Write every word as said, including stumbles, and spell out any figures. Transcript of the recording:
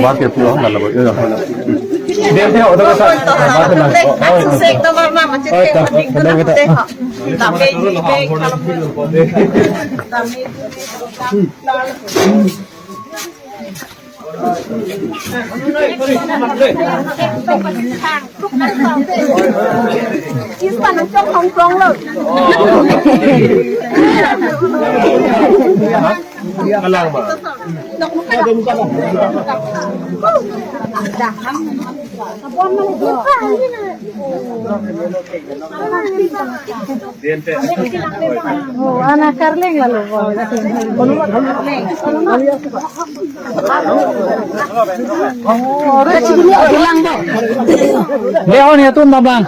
Tovar ke pura na labo. Dia dia udah kata. Sek to mama macet ke mending to na te ho. Tapi ini baik kalau Oh, anak karling lalu. Oh, orang sini bilang, Bu. Dia on ya tuh, Babang.